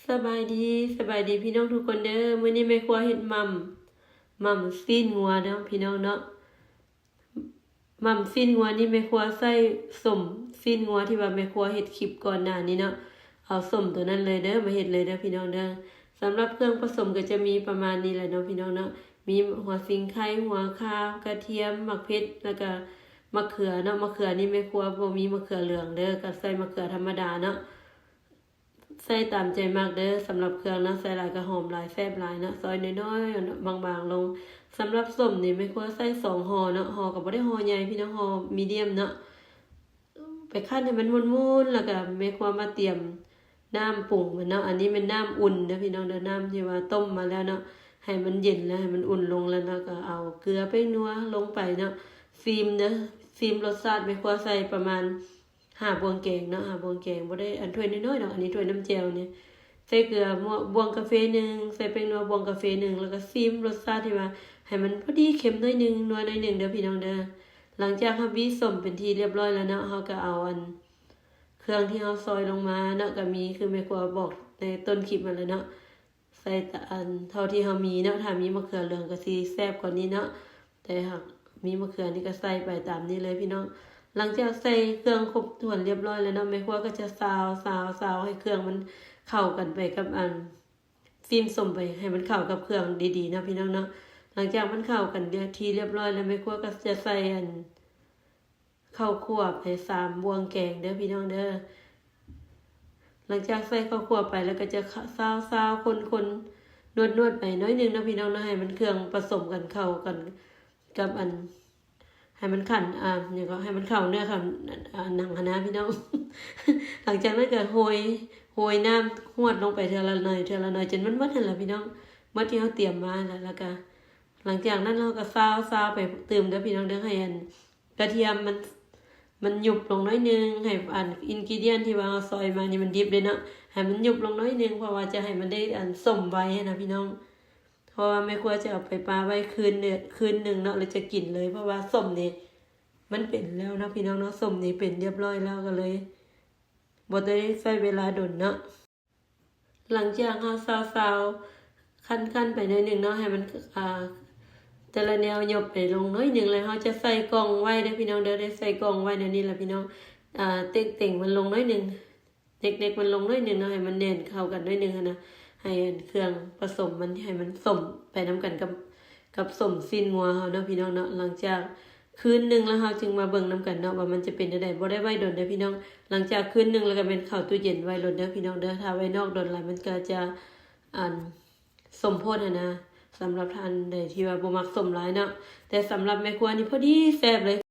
ສະບາຍດີ, ສະບາຍດີພີ່ນ້ອງທຸກຄົນເດີ. ມື້ນີ້ແມ່ຄົວເຮັດໝ່ຳ, ໝ່ຳຊີ້ນງົວເນາະພີ່ນ້ອງເນາະ. ໝ່ຳຊີ້ນງົວນີ້ແມ່ຄົວໃຊ້ສົ້ມຊີ້ນງົວທີ່ວ່າແມ່ຄົວເຮັດຄລິບກ່ອນໜ້ານີ້ເນາະ. ເອົາສົ້ມໂຕນັ້ນເລີຍເດີ, ມາເຮັດເລີຍເດີພີ່ນ້ອງເດີ. ສຳລັບເຄື່ອງປະສົມກໍຈະມີປະມານນີ້ແຫຼະເນາະພີ່ນ້ອງເນາະ. ມີຫົວສີໄຄ, ຫົວຂ່າ, ກະທຽມ, ໝາກເຜັດ ແລ້ວກໍໝາກເຂືອເນາະ. ໝາກເຂືອນີ້ແມ່ຄົວບໍ່ມີໝາກເຂືອເຫຼືອງເດີ, ກໍໃຊ້ໝາກເຂືອທຳມະດາເນາະ. ໃສ່ຕາມໃຈມັກເດີ, ສຳລັບເຄື່ອງເນາະ, ໃສ່ຫຼາຍກໍຫອມຫຼາຍ ແຊບຫຼາຍເນາະ. ຊອຍນ້ອຍໆ ບາງໆລົງ. ສຳລັບສົ້ມນີ້ແມ່ຄົວໃສ່ສອງຫໍ່ເນາະ, ຫໍ່ກໍບໍ່ໄດ້ຫໍ່ໃຫຍ່ພີ່ນ້ອງ, ຫໍ່ມີດຽມເນາະ. ໄປຄັ້ນໃຫ້ມັນໝຸ່ນໆ ແລ້ວກໍແມ່ຄົວມາຕຽມນ້ຳປຸງມັນເນາະ. ອັນນີ້ແມ່ນນ້ຳອຸ່ນເດີພີ່ນ້ອງເດີ, ນ້ຳທີ່ວ່າຕົ້ມມາແລ້ວເນາະ, ໃຫ້ມັນເຢັນແລ້ວ ໃຫ້ມັນອຸ່ນລົງແລ້ວເນາະ, ກໍເອົາເກືອ ແປ້ງນົວລົງໄປເນາະ. ຊີມເດີ, ຊີມລົດຊາດ. ແມ່ຄົວໃສ່ປະມານ ຫ້າບ່ວງແກງເນາະ, ຫ້າບ່ວງແກງ, ບໍ່ໄດ້ອັນຖ້ວຍນ້ອຍໆດອກ, ອັນນີ້ຖ້ວຍນ້ຳແຈ່ວນີ້. ໃສ່ເກືອ ບ່ວງກາເຟໜຶ່ງ, ໃສ່ແປ້ງນົວບ່ວງກາເຟໜຶ່ງ, ແລ້ວກໍຊີມລົດຊາດທີ່ວ່າໃຫ້ມັນພໍດີ, ເຄັມໜ້ອຍໜຶ່ງ, ນົວໜ້ອຍໜຶ່ງເດີພີ່ນ້ອງເດີ. ຫຼັງຈາກເຮົາບີດສົ້ມເປັນທີ່ລຽບຮ້ອຍແລ້ວເນາະ, ເຮົາກໍເອົາອັນເຄື່ອງທີ່ເຮົາຊອຍລົງມາເນາະ, ກໍມີຄືແມ່ຄົວບອກໃນຕົ້ນຄລິບຫັ້ນແຫຼະເນາະ. ໃສ່ຕາ ອັນເທົ່າທີ່ເຮົາມີເນາະ, ຖ້າມີມະເຂືອເຫຼືອງກໍຊິແຊບກວ່ານີ້ເນາະ, ແຕ່ຫາກມີມະເຂືອນີ້ກໍໃສ່ໄປຕາມນີ້ເລີຍພີ່ນ້ອງ. ຫຼັງຈາກໃສ່ເຄື່ອງຄົບຖ້ວນລຽບຮ້ອຍແລ້ວເນາະ, ແມ່ຄົວກໍຈະຊາວ ຊາວ ຊາວໃຫ້ເຄື່ອງມັນເຂົ້າກັນໄປກັບອັນຊີ້ນສົ້ມໄປ, ໃຫ້ມັນເຂົ້າກັບເຄື່ອງດີໆເນາະພີ່ນ້ອງເນາະ. ຫຼັງຈາກມັນເຂົ້າກັນເປັນທີ່ລຽບຮ້ອຍແລ້ວ, ແມ່ຄົວກໍຈະໃສ່ອັນ ເຂົ້າຂົ້ວໄປສາມບ່ວງແກງເດີພີ່ນ້ອງເດີ. ຫຼັງຈາກໃສ່ເຂົ້າຂົ້ວໄປແລ້ວກໍຈະຊາວໆ ຄົນໆ ນວດໆໄປໜ້ອຍໜຶ່ງເນາະພີ່ນ້ອງເນາະ, ໃຫ້ມັນເຄື່ອງປະສົມກັນເຂົ້າກັນກັບອັນ ໃຫ້ມັນຂັນ ອ່າ ຫຍັງກໍ ໃຫ້ມັນເຂົ້າເນື້ອເຂົ້າ ອ່າ ໜັງຫັ້ນນະພີ່ນ້ອງ. ຫຼັງຈາກນັ້ນກໍໂຮຍ ໂຮຍນ້ຳຮວດລົງໄປເທື່ອລະໜ້ອຍ ເທື່ອລະໜ້ອຍ ຈົນມັນໝົດຫັ້ນລະພີ່ນ້ອງ, ໝົດທີ່ເຮົາຕຽມມາຫັ້ນລະ. ແລ້ວກໍຫຼັງຈາກນັ້ນເຮົາກໍຊາວ ຊາວໄປຕື່ມເດີພີ່ນ້ອງເດີ, ໃຫ້ອັນ ກະທຽມມັນ ມັນຍຸບລົງໜ້ອຍໜຶ່ງ, ໃຫ້ອັນ ອິນກຣີດຽນທີ່ວ່າເຮົາຊອຍມານີ້ມັນດິບເດ້ເນາະ, ໃຫ້ມັນຍຸບລົງໜ້ອຍໜຶ່ງ ເພາະວ່າຈະໃຫ້ມັນໄດ້ອັນສົ້ມໄວຫັ້ນນະພີ່ນ້ອງ. ເພາະວ່າແມ່ຄົວຈະເອົາໄປປະໄວ້ຄືນເດີ ຄືນໜຶ່ງເນາະ ແລ້ວຈະກິນເລີຍ, ເພາະວ່າສົ້ມນີ້ມັນເປັນແລ້ວເນາະພີ່ນ້ອງເນາະ, ສົ້ມນີ້ເປັນລຽບຮ້ອຍແລ້ວ ກໍເລີຍບໍ່ໄດ້ໃຊ້ເວລາດົນເນາະ. ຫຼັງຈາກເຮົາຊາວໆ ຄັ້ນໆໄປໜ້ອຍໜຶ່ງເນາະ, ໃຫ້ມັນ ອ່າ ແຕ່ລະແນວຍົບໄປລົງໜ້ອຍໜຶ່ງ ແລ້ວເຮົາຈະໃສ່ກ່ອງໄວ້ເດີພີ່ນ້ອງເດີ, ໄດ້ໃສ່ກ່ອງໄວ້ແນວນີ້ລະພີ່ນ້ອງ. ອ່າ ເຕັກເຕັງມັນລົງໜ້ອຍໜຶ່ງ ເດັກໆມັນລົງໜ້ອຍໜຶ່ງເນາະ, ໃຫ້ມັນແໜ້ນເຂົ້າກັນໜ້ອຍໜຶ່ງຫັ້ນນະ, ໃຫ້ອັນເຄື່ອງປະສົມມັນ ໃຫ້ມັນສົມໄປນຳກັນກັບ ກັບສົ້ມຊີ້ນງົວເຮົາເນາະພີ່ນ້ອງເນາະ. ຫຼັງຈາກຄືນໜຶ່ງແລ້ວ ເຮົາຈຶ່ງມາເບິ່ງນຳກັນເນາະ ວ່າມັນຈະເປັນຈັ່ງໃດ. ບໍ່ໄດ້ໄວ້ດົນເດີພີ່ນ້ອງ, ຫຼັງຈາກຄືນໜຶ່ງແລ້ວກໍແມ່ນເຂົ້າຕູ້ເຢັນໄວ້ໂລດເດີພີ່ນ້ອງເດີ, ຖ້າໄວ້ນອກດົນຫຼາຍມັນກໍຈະ ອັນ ສົ້ມໂພດຫັ້ນນະ. ສຳລັບທ່ານໃດທີ່ວ່າບໍ່ມັກສົ້ມຫຼາຍເນາະ, ແຕ່ສຳລັບແມ່ຄົວນີ້ພໍດີແຊບເລີຍ.